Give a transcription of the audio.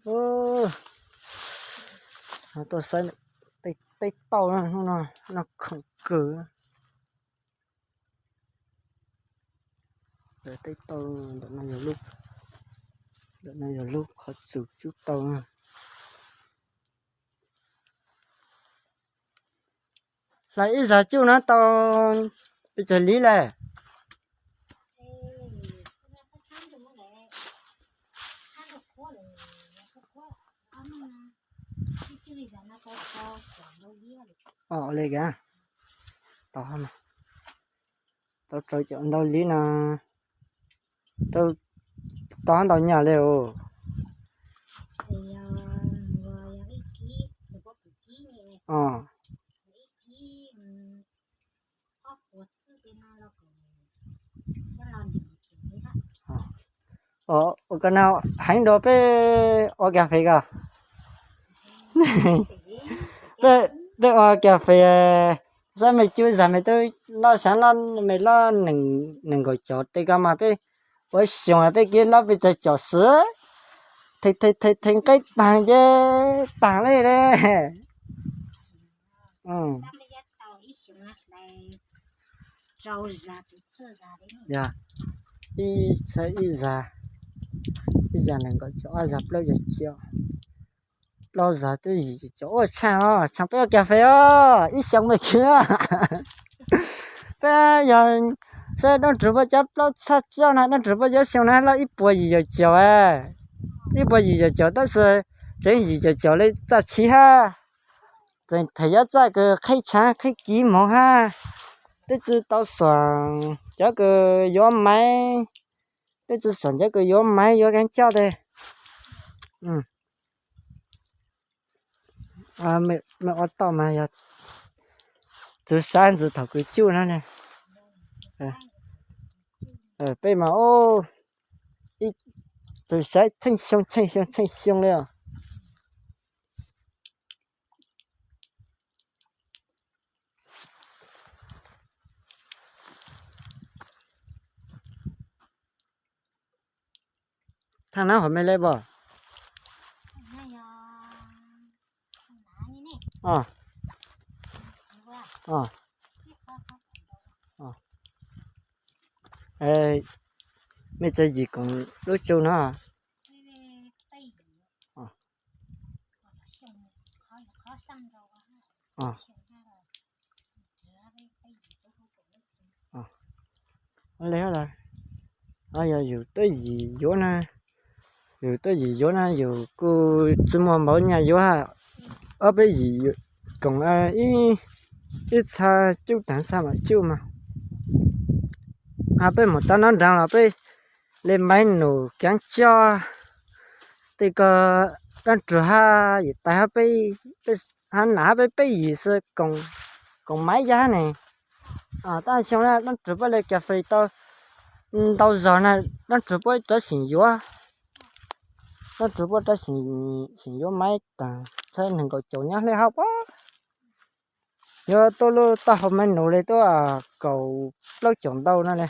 Tuaj saib tej tauj no, hnub no noj khoom kawg. Tej tauj ntawm no, ntawm no yog lub qhov txus cub tauj. Hlais ib zag cub no tau pes tsawg liv lawm? Ua li ka, tau rau caum ntau liv no, tau ntau nyaj li os. Ua koj no heev dua peb ua kas fes ko. Peb ua kas fes, xab me cub zag me tub loj, xab loj me loj nees nkaum caum tej ko mas peb ua xyoo peb kib loj pes tsawg caum xwb. Theej theej theej nqeeb taag ces taag li le. Ib txhab ib zag, ib zag nees nkaum caum, ob zag plaub zag caum, plaub zag twb yim caum. Ua tshaj os, tshaj peb ua kas fes os, ib xyoo me khwv. Peb yog saib dab rug puab cov plaub txhab tsib no, dab rug puab cov xyoo na loj ib puas yim caum caum, ib puas yim caum caum tab sis tseev yim caum caum li txaj chiv hab. Tseem them yuav txaj kws qhib tshaav qhib kiv moog hab. Twb tsi tau xuam cov kws yuav maiv, twb tsi xuam cov kws yuav maiv yuav kaav coj tes. Mej ua tauj mas yog txwv saib ntxiv thaum kws cuj na ne. Peb mas txwv saib tsheej xyoo tsheej xyoo tsheej xyoo li os. Thaaj nab hom me le pom. Mej tso yim koom lub tsu no. Yog yus tuaj yim yuav na, yus tuaj yim yuav na yus kuj tsi muaj npaum nyaj yuav. Ob peb yim koom ib txha cuj taag txha mam cuj mas. Peb mus tau nov nraag los peb le maiv num kaav coj. Tej ko dlaab rug hab yim tais hab peb, hab nam hab peb peb yim xwb, koom maiv yaj hab ne. Tab xyoo dlaab rug puab le kas fes tau ntau zog na, dlaab rug puab rov xyeem yuav, dlaab rug puab rov xyeem yuav maiv taag txhab nees nkaum caum nyob hle hab puab. Yuav tuaj lub taub hau maiv num le tuaj kaum plaub caum ntau no le.